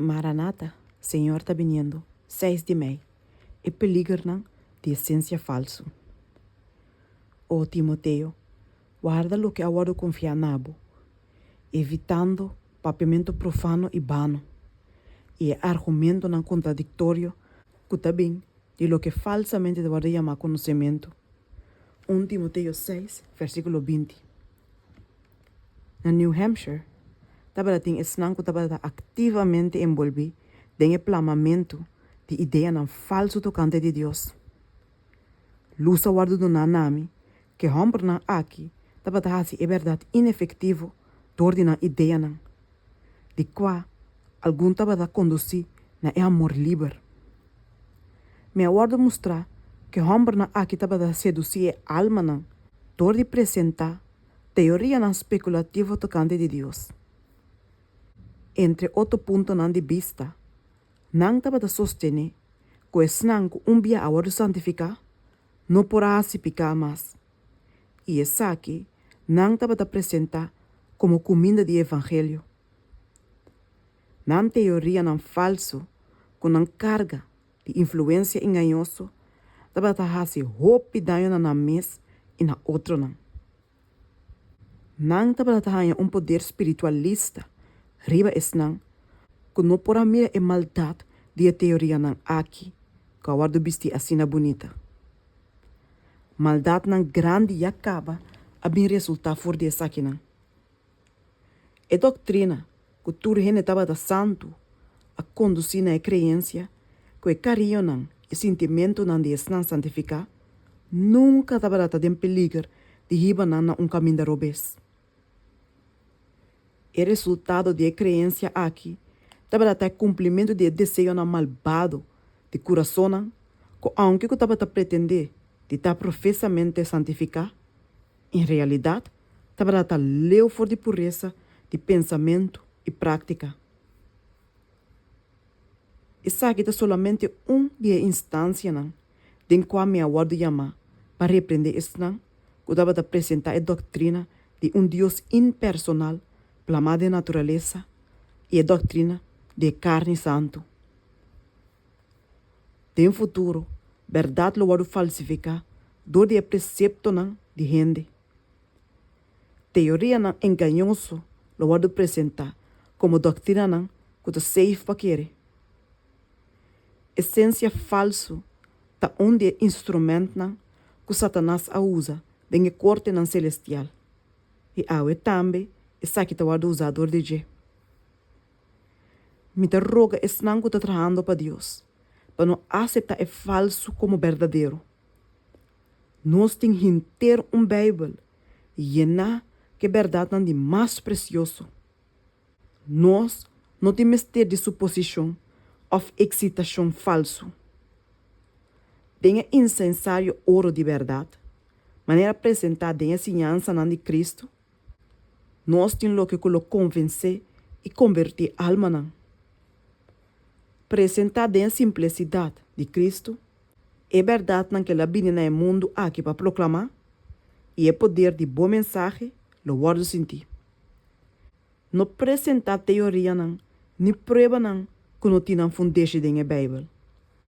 Maranata, Señor ta biniendo, seis di mei, E peligernan di e sensia falsu. O Timoteo, warda loke a wòrdu konfiá na bo, evitando papiamentu profano i bano, i e argumentonan kontradiktorio ku ta bin di loke falsamente ta wòrdu yamá konosementu. Un Timoteo seis, versíkulo 20. Na New Hampshire, tabata tin esnan ku tabata aktivamente enbolbí den e plamamentu di ideanan falsu tokante di Dios. Lus a wòrdu duná na mi ku e hòmbernan aki tabata hasi e bèrdat inefektivo dor di nan ideanan, di kua algun tabata kondusí na e amor liber. Mi a wòrdu mustrá ku e hòmbernan aki tabata sedusí e almanan dor di presentá teorianan spekulativo tokante di Dios. Entre otro puntonan di bista, nan tabata sostené ku esnan ku un bia a wòrdu santifiká no por a hasi piká mas, i esaki nan tabata presentá komo kuminda di evangelio. Nan teorianan falsu ku nan karga di influensia engañoso tabata hasi hopi daño na nan mes i na otronan. Nan tabata haña un poder spiritualista riba esnan ku no por a mira e maldat di e teorianan aki ku a wòrdu bistí asina bunita. Maldatnan grandi ya kaba a bin resultá for di esakinan. E doktrina ku tur hende tabata santu a kondusí na e kreensia ku e kariñonan i sintimentunan di esnan santifiká nunka tabata ta den peliger di hiba nan na un kaminda robes. E resultado di e kreensia aki tabata ta e kumplimentu di e deseonan malbado di kurasonnan ku ounke ku tabata pretendé di ta profesamente santifiká, En realidat, tabata ta leu for di puresa di pensamentu i práktika. Esaki ta solamente un di e instansianan den kua mi a wòrdu yamá pa reprendé esnan ku tabata presentá e doktrina di un Dios impersonal plamá den naturalesa i e doktrina di e karni santu. Den futuro, bèrdat lo wòrdu falsifiká dor di e preseptonan di hende. Teorianan engañoso lo wòrdu presentá komo doktrinanan ku ta seif pa kere. E sensia falsu ta un di e instrumentnan ku Satanas a usa den e kortenan selestial, i awe tambe esaki ta wòrdu usá dor di dje. Mi ta roga esnan ku ta trahando pa Dios pa no aseptá e falsu komo berdadero. Nos tin henter un Beibel yená ku e bèrdatnan di mas presioso. Nos no tin mester di suposishon òf eksitashon falsu. Den e insensario oro di bèrdat, manera presentá den e siñansanan di Kristu, Nos tin loke ku lo konvensé i konvertí almanan. Presentá den e simplesidat di Kristu, e bèrdatnan ku el a bini na e mundu aki pa proklamá, i e poder di bo mensahe lo wòrdu sintí. No presentá teorianan ni pruebanan ku no tin nan fundeshi den e Beibel.